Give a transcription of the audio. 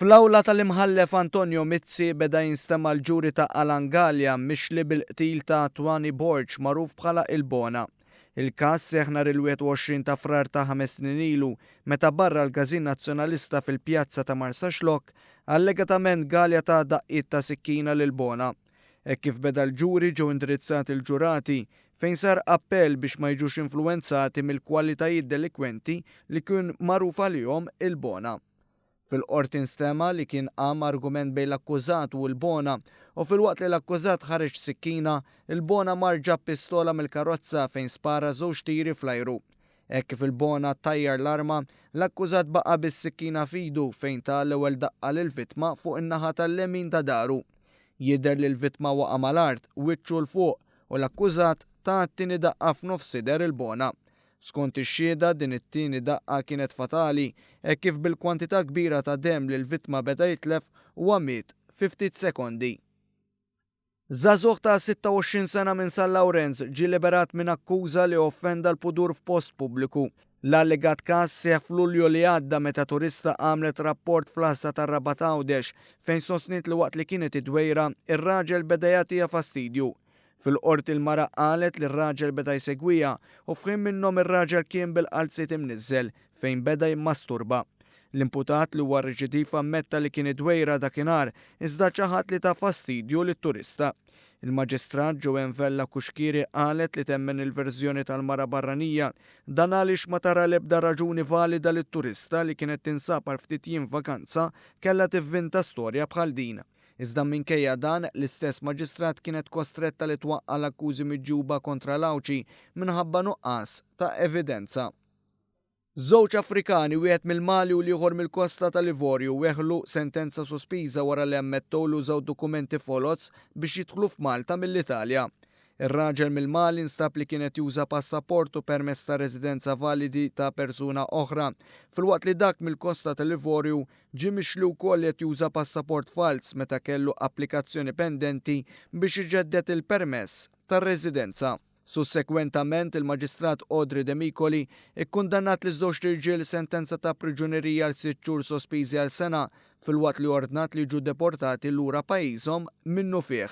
Fl-awla tal-Imħallef Antonio Mizzi beda jinstema' l-ġuri ta' Alan Galea mixli bil-qtil ta' Twanny Borg magħruf bħala Il-Bona. Il-każ seħħ nhar il-21 ta' Frar ta' ħames snin ilu meta barra l-Każin Nazzjonalista fil-pjazza ta' Marsaxlokk, allegatament Galea ta daqqiet ta' sikkina lil Bona. Hekk kif beda l-ġuri ġew indirizzati l-ġurati fejn sar appell biex ma jiġux influwenzati mill-kwalitajiet delikwenti li kien magħruf għalihom il-Bona. Fil-Qorti nstema' li kien qam argument bejn l-akkużat u l-Bona u filwaqt li l-akkużat ħareġ sikkina, il-Bona mar ġab pistola mill-karozza fejn spara żewġ tiri fl-ajru. Hekk kif il-Bona tajjar l-arma, l-akkużat baqa' bis-sikkina f'idu fejn ta l-ewwel daqqa lill-vittma fuq in-naħa tal-lemin ta' dahru. Jidher li l-vittma waqa' mal-art, wiċċu 'l fuq, u l-akkużat ta t-tieni daqqa f'nofs sider il-Bona. Skont ix-xhieda, din it-tieni daqqa kienet fatali, hekk kif bil-kwantità kbira ta' demm li l-vittma beda jitlef, huwa miet fi ftit sekondi. Żagħżugħ ta' 26 sena minn San Lawrenz ġie liberat minn akkuża li offenda l-pudur f'post pubbliku. L-allegat każ seħħ f'Lulju li għadda meta turista għamlet rapport fl-għassa tar-Rabat Għawdex fejn sostniet li waqt li kienet id-Dwejra, ir-raġel beda jagħtiha fastidju. Fil-Qorti l-mara qalet li r-raġel beda jsegwiha u f'ħin minnhom ir-raġel kien bil-qalziet imniżżel fejn beda jimmasturba. L-imputat li huwa reċidiv ammetta li kien id-Dwejra dakinhar iżda ċaħad li ta fastidju lit-turista. Il-Maġistrat Joanne Vella Cuschieri qalet li temmen il-verżjoni tal-mara barranija. Dan għaliex ma tara l-ebda raġuni valida li t-turista li kienet tinsab għal ftit jiem vakanza kellha tivvinta storja bħal din. Iżda minkejja dan, l-istess Maġistrat kienet kostretta li twaqqa' l-akkużi miġjuba kontra l-Għawdxi minħabba nuqqas ta' evidenza. Żewġ Afrikani, wieħed mill-Mali u l-ieħor mill-Kosta tal-Ivorju, weħlu sentenza sospiża wara li ammettew li użaw dokumenti foloz biex jidħlu f'Malta mill-Italja. Ir-raġel mill-Mali nstab li kien qed juża passaport u permess ta' residenza validi ta' persuna oħra, filwaqt li dak mill-Kosta tal-Ivorju ġie mixli wkoll li qed juża passaport falz meta kellu applikazzjoni pendenti biex iġedded il-permess ta' residenza. Sussekwentament, il-Maġistrat Audrey Demicoli ikkundannat liż-żewġt irġiel sentenza ta' priġunerija għal sitt xhur sospiżi għal sena, filwaqt li ordnat li jiġu deportati lura pajjiżhom minnufih.